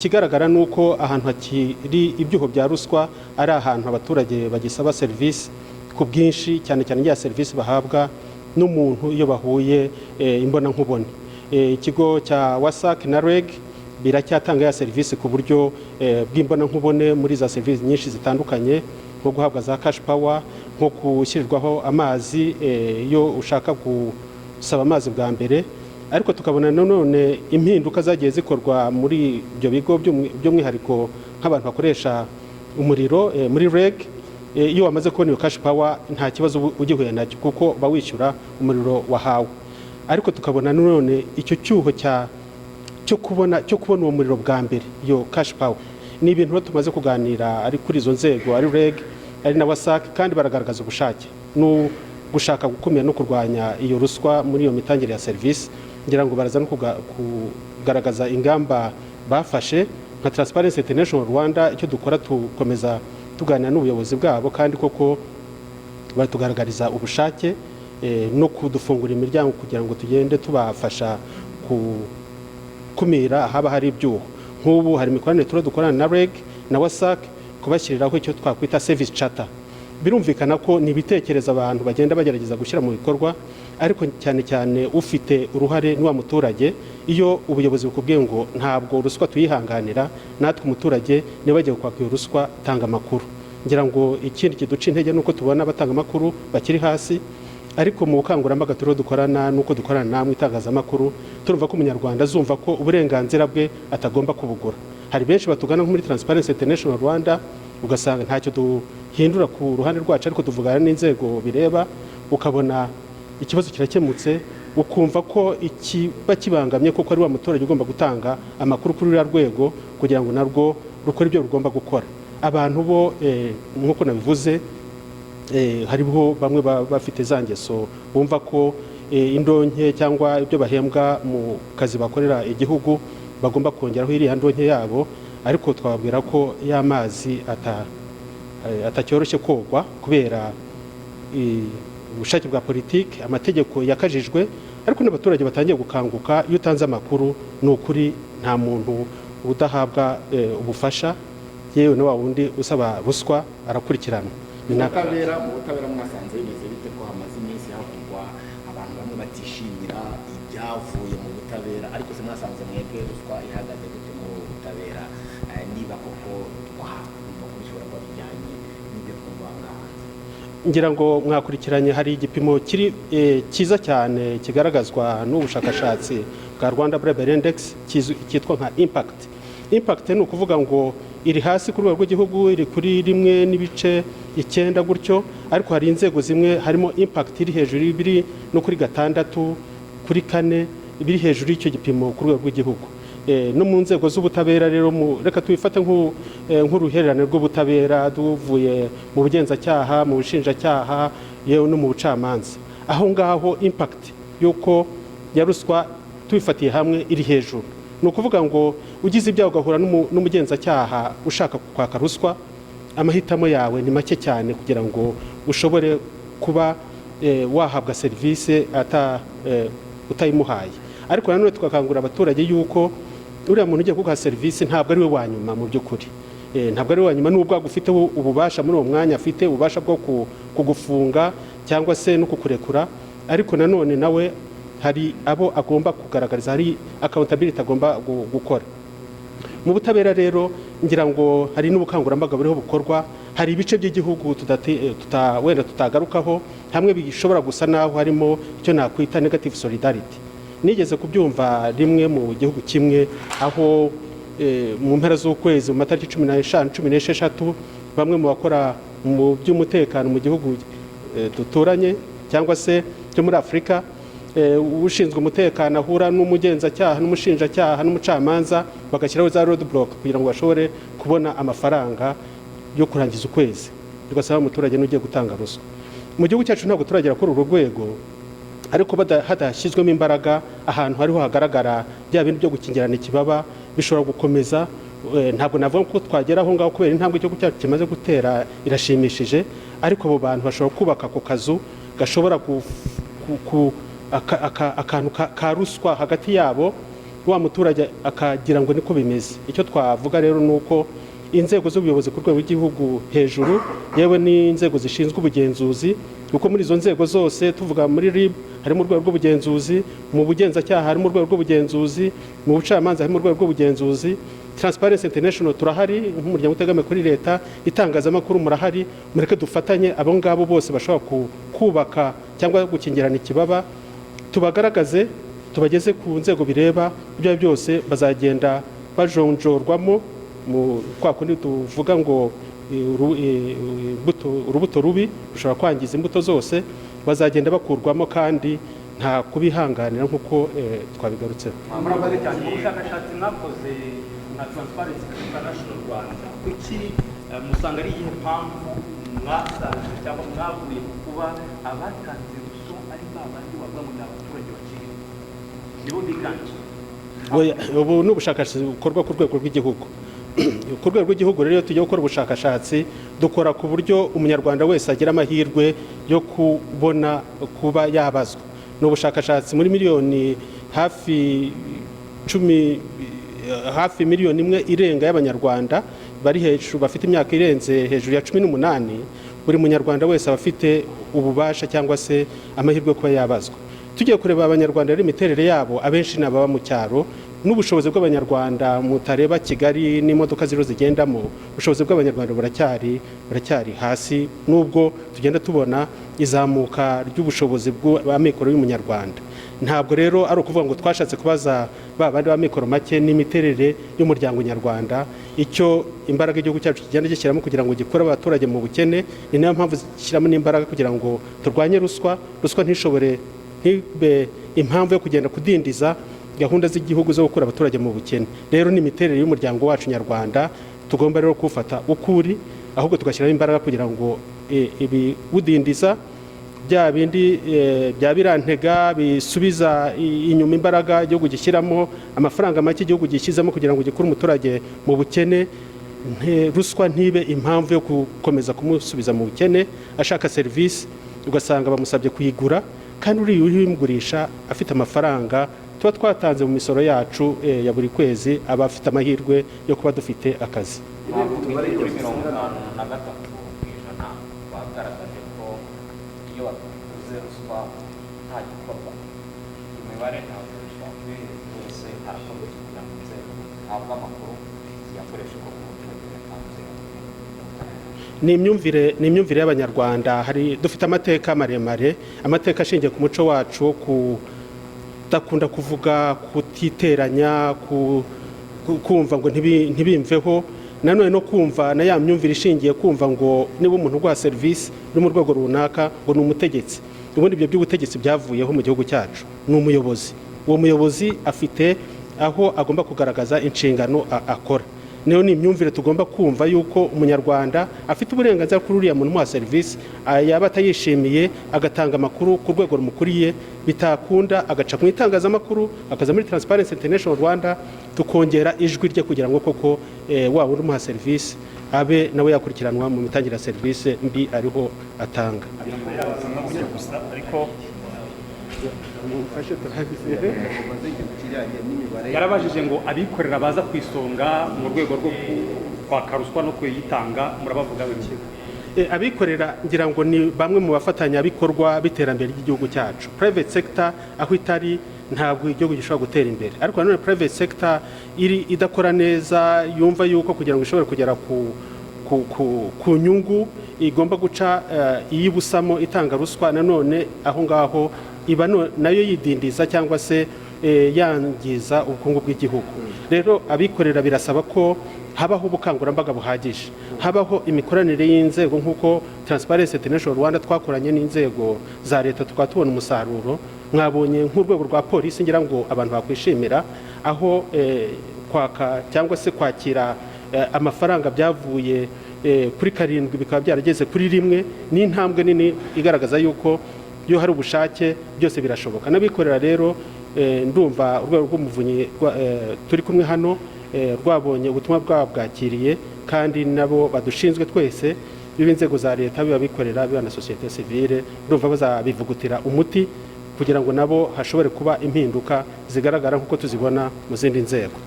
Ikigaragara ni uko ahantu hakiri ibyuho bya ruswa ari ahantu abaturage bagisaba serivisi ku bwinshi, cyane cyane ya serivisi bahabwa n'umuntu iyo bahuye imbonankubone. Ikigo cya WASAC na REG biracyatanga ya serivisi ku buryo bw'imbonankubone muri za serivisi nyinshi zitandukanye, nko guhabwa za cash power, nko gushyirirwaho amazi iyo ushaka gusaba amazi bwa mbere. Ariko tukabona nanone impinduka zagiye zikorwa muri ibyo bigo, by'umwihariko nk'abantu bakoresha umuriro muri REG. Iyo wamaze kubona iyo cash power, nta kibazo uba ugihuye nacyo, kuko uba wishyura umuriro wahawe. Ariko tukabona nanone icyo cyuho cyo kubona uwo muriro bwa mbere, iyo cash power. Ni ibintu rero tumaze kuganira, ari kuri izo nzego, ari REG, ari na WASAC, kandi baragaragaza ubushake no gushaka gukumira no kurwanya iyo ruswa muri iyo mitangire ya serivisi. Ngira ngo baraza no kugaragaza ingamba bafashe. Nka Transparency International Rwanda, icyo dukora, tukomeza tuganira n'ubuyobozi bwabo, kandi koko batugaragariza ubushake no kudufungura imiryango kugira ngo tugende tubafasha gukumira ahaba hari ibyuho. Nk'ubu hari imikoranire tuba dukorana na REG na WASAC kubashyiriraho icyo twakwita service charter. Birumvikana ko ni ibitekerezo abantu bagenda bagerageza gushyira mu bikorwa, ariko cyane cyane ufite uruhare ni wa muturage. Iyo ubuyobozi bukubwiye ngo ntabwo ruswa tuyihanganira, natwe umuturage niba bagiye kwaka iyo ruswa, tanga amakuru. Ngira ngo ikindi kiduca intege ni uko tubona abatanga amakuru bakiri hasi. Ariko mu bukangurambaga turiho dukorana n'uko dukorana namwe itangazamakuru, turumva ko Umunyarwanda azumva ko uburenganzira bwe atagomba kubugura. Hari benshi batugana nko muri Transparency International Rwanda, ugasanga ntacyo duhindura ku ruhande rwacu, ariko tuvugana n'inzego bireba, ukabona ikibazo kirakemutse, ukumva ko ikiba kibangamye kuko ari wa muturage ugomba gutanga amakuru kuri ruriya rwego kugira ngo narwo rukore ibyo rugomba gukora. Abantu bo nk'uko nabivuze, hariho bamwe baba bafite za ngeso bumva ko indonke cyangwa ibyo bahembwa mu kazi bakorera igihugu bagomba kongeraho iriya ndonke yabo. Ariko twababwira ko ya mazi atacyoroshye kogwa kubera ubushake bwa politiki, amategeko yakajijwe, ariko n'abaturage batangiye gukanguka. Iyo utanze amakuru, ni ukuri nta muntu udahabwa ubufasha, yewe na wa wundi usaba ruswa arakurikiranwa. Ni Mu butabera mwasanze bimeze bite, ko hamaze iminsi havugwa abantu bamwe batishimira ibyavuye mu butabera? Ariko se mwasanze mwebwe ruswa ihagaze gute muri ubu butabera? Niba koko twumva ko bishobora kuba bijyanye n'ibyo twumva aha ngaha hanze. Ngira ngo mwakurikiranye, hari igipimo kiri cyiza cyane kigaragazwa n'ubushakashatsi bwa Rwanda Bribery Index cyitwa nka impact. Impact ni ukuvuga ngo iri hasi ku rwego rw'igihugu, iri kuri 1.9 gutyo, ariko hari inzego zimwe harimo impact iri hejuru, biri no kuri 6, kuri 4, biri hejuru y'icyo gipimo ku rwego rw'igihugu. No mu nzego z'ubutabera rero, reka tubifate nk'uruhererekane rw'ubutabera, duvuye mu bugenzacyaha, mu bushinjacyaha, yewe no mu bucamanza. Aho ngaho impact y'uko ya ruswa tubifatiye hamwe iri hejuru. Ni ukuvuga ngo ugize ibyago ugahura n'umugenzacyaha ushaka kwaka ruswa, amahitamo yawe ni make cyane kugira ngo ushobore kuba wahabwa serivisi utayimuhaye. Ariko nanone tugakangurira abaturage yuko uriya muntu ugiye kuguha serivisi ntabwo ari we wa nyuma. Mu by'ukuri ntabwo ari we wa nyuma, nubwo agufiteho ububasha muri uwo mwanya, afite ububasha bwo kugufunga cyangwa se no kukurekura. Ariko nanone nawe hari abo agomba kugaragariza, hari accountability agomba gukora mu butabera. Rero ngira ngo hari n'ubukangurambaga buriho bukorwa. Hari ibice by'igihugu wenda tutagarukaho, hamwe bishobora gusa naho harimo icyo nakwita negative solidarity. Nigeze kubyumva rimwe mu gihugu kimwe, aho mu mpera z'ukwezi, mu matariki 15, 16, bamwe mu bakora mu by'umutekano mu gihugu duturanye cyangwa se cyo muri Afurika, ushinzwe umutekano ahura n'umugenzacyaha n'umushinjacyaha n'umucamanza, bagashyiraho za road block kugira ngo bashobore kubona amafaranga yo kurangiza ukwezi, ugasaba umuturage n'ugiye gutanga ruswa. Mu gihugu cyacu ntabwo turagera kuri uru rwego, ariko hadashyizwemo imbaraga, ahantu hariho hagaragara bya bintu byo gukingirana ikibaba bishobora gukomeza. Ntabwo navuga ko twagera aho ngaho kubera intambwe igihugu cyacu kimaze gutera irashimishije, ariko abo bantu bashobora kubaka ako kazu gashobora akantu ka ruswa hagati yabo. Wa muturage akagira ngo niko bimeze. Icyo twavuga rero ni uko inzego z'ubuyobozi ku rwego rw'igihugu hejuru, yewe n'inzego zishinzwe ubugenzuzi, kuko muri izo nzego zose tuvuga, muri RIB harimo urwego rw'ubugenzuzi, mu bugenzacyaha harimo urwego rw'ubugenzuzi, mu bucamanza harimo urwego rw'ubugenzuzi, Transparency International turahari nk'umuryango utegamiye kuri leta, itangazamakuru murahari. Mureke dufatanye, abo ngabo bose bashobora kubaka cyangwa gukingirana ikibaba, tubagaragaze, tubageze ku nzego bireba. Ibyo ari byo byose bazagenda bajonjorwamo mu kwa kundi tuvuga ngo urubuto rubi rushobora kwangiza imbuto zose. Bazagenda bakurwamo kandi nta kubihanganira nk'uko twabigarutseho. Murakoze cyane. Mu bushakashatsi mwakoze nka Transparency International Rwanda, kuki musanga ari iyihe mpamvu mwasanze cyangwa mwavuye ku kuba abatanze ruswa ari ba bandi wavuga ngo ni abaturage baciriritse, nibo biganje? Oya, ubu ni ubushakashatsi bukorwa ku rwego rw'igihugu. Ku rwego rw'igihugu rero, iyo tugiye gukora ubushakashatsi, dukora ku buryo umunyarwanda wese agira amahirwe yo kubona kuba yabazwa. Ni ubushakashatsi muri miliyoni hafi 10, hafi miliyoni 1 irenga y'abanyarwanda bari hejuru, bafite imyaka irenze hejuru ya 18. Buri munyarwanda wese aba afite ububasha cyangwa se amahirwe yo kuba yabazwa. Tugiye kureba abanyarwanda rero, imiterere yabo, abenshi ni ababa mu cyaro. N'ubushobozi bw'abanyarwanda, mutareba Kigali n'imodoka ziriho zigendamo, ubushobozi bw'abanyarwanda buracyari hasi, nubwo tugenda tubona izamuka ry'ubushobozi bw'amikoro y'umunyarwanda. Ntabwo rero ari ukuvuga ngo twashatse kubaza ba bandi b'amikoro make, n'imiterere y'umuryango nyarwanda. Icyo imbaraga igihugu cyacu kigenda gishyiramo kugira ngo gikure abaturage mu bukene, ni nayo mpamvu gishyiramo n'imbaraga kugira ngo turwanye ruswa. Ruswa ntishobore, ntibe impamvu yo kugenda kudindiza gahunda z'igihugu zo gukura abaturage mu bukene. Rero ni imiterere y'umuryango wacu nyarwanda, tugomba rero kuwufata uko uri, ahubwo tugashyiramo imbaraga kugira ngo ibiwudindiza, bya bindi bya birantega bisubiza inyuma imbaraga igihugu gishyiramo, amafaranga make igihugu gishyizemo kugira ngo gikure umuturage mu bukene, ruswa ntibe impamvu yo gukomeza kumusubiza mu bukene. Ashaka serivisi ugasanga bamusabye kuyigura, kandi uriya uyimugurisha afite amafaranga tuba twatanze mu misoro yacu ya buri kwezi, aba afite amahirwe yo kuba dufite akazi. Kuri 53% bagaragaje ko iyo bavuze ruswa nta gikorwa. Imibare ntabwo ruswa wese harakorwa iki kugira ngo inzego zihabwe amakuru ziyakoreshe koko umuturage yatanze? Ni imyumvire y'abanyarwanda. Hari dufite amateka maremare, amateka ashingiye ku muco wacu wo kudakunda kuvuga, kutiteranya, kumva ngo ntibimveho. Nanone no kumva na ya myumvire ishingiye kumva ngo niba umuntu uguha serivisi uri mu rwego runaka, ngo ni umutegetsi. Ubundi ibyo by'ubutegetsi byavuyeho mu gihugu cyacu, ni umuyobozi. Uwo muyobozi afite aho agomba kugaragaza inshingano akora. Niyo ni imyumvire tugomba kumva yuko umunyarwanda afite uburenganzira kuri uriya muntu umuha serivisi, yaba atayishimiye agatanga amakuru ku rwego rumukuriye, bitakunda agaca mu itangazamakuru, akaza muri Transparency International Rwanda, tukongera ijwi rye kugira ngo koko wa wundi umuha serivisi abe nawe yakurikiranwa mu mitangire ya serivisi mbi ariho atanga. Gutya gusa ariko. Mumfashe turangize. Yarabajije ngo abikorera baza ku isonga mu rwego rwo kwaka ruswa no kuyitanga, murabavuga biki? Abikorera ngira ngo ni bamwe mu bafatanyabikorwa b'iterambere ry'igihugu cyacu. Private sector aho itari, ntabwo igihugu gishobora gutera imbere. Ariko nanone private sector iri idakora neza, yumva yuko kugira ngo ishobore kugera ku nyungu igomba guca iyibusamo itanga ruswa, nanone aho ngaho iba nayo yidindiza cyangwa se yangiza ubukungu bw'igihugu. Rero abikorera birasaba ko habaho ubukangurambaga buhagije, habaho imikoranire y'inzego, nk'uko Transparency International Rwanda twakoranye n'inzego za leta tukaba tubona umusaruro. Mwabonye nk'urwego rwa polisi, ngira ngo abantu bakwishimira aho kwaka cyangwa se kwakira amafaranga byavuye kuri 7 bikaba byarageze kuri 1. Ni intambwe nini igaragaza yuko iyo hari ubushake byose birashoboka. N'abikorera rero, ndumva urwego rw'umuvunyi turi kumwe hano rwabonye ubutumwa bwabo, bwakiriye, kandi nabo badushinzwe twese, biba inzego za leta, biba abikorera, biba na sosiyete sivile, ndumva bazabivugutira umuti. kugira ngo nabo hashobore kuba impinduka zigaragara nk'uko tuzibona mu zindi nzego.